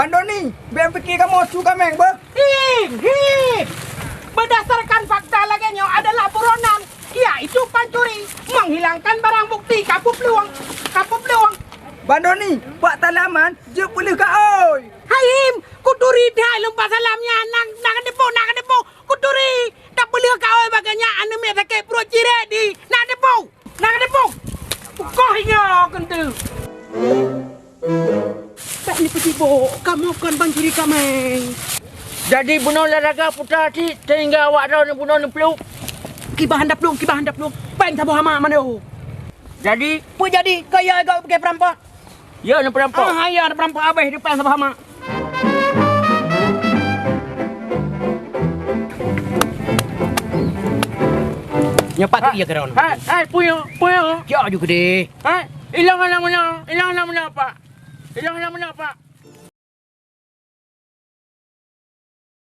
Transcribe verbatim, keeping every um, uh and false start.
Bang Doni, bèk pike kamoe su kaméng beuh. Him, him. Berdasarkan fakta lagèe nyoe adalah buronan, yaitu pancuri, menghilangkan barang bukti, kapeuplong, kapeuplong. Bang Doni, bak salaman jeuet peuleueh kaôi. Hai him, kuturi that lôn bak salam nyan, na, na kateupeue, na kateupeue. Kuturi, tapeuleueh kaôi bak gata nyan, aneuk miet sakét pruet cirek di, na kateupeue, na kateupeue. Pukoh inyoe keuneuk. Bèk neupeusibuek, kamoe kon pancuri kaméng. Jadi bunoe olahraga puta cit sehingga awak droeneuh bunoe neuplueng. Kiban hana plueng, kiban hana plueng. Pèng saboh hama manoe. Jadi? Peue jadi? Kaya gak peuke perampok. Ya, na perampok. Ah, ya, na perampok habéh di pèng saboh hama. Nyoe pat tu ia keudroe. Hai, hai, puyo, puyo. Ya, ju gede. Hai, ilang anak meunan, ilang anak meunan, Pak. Ilang anak meunan, Pak.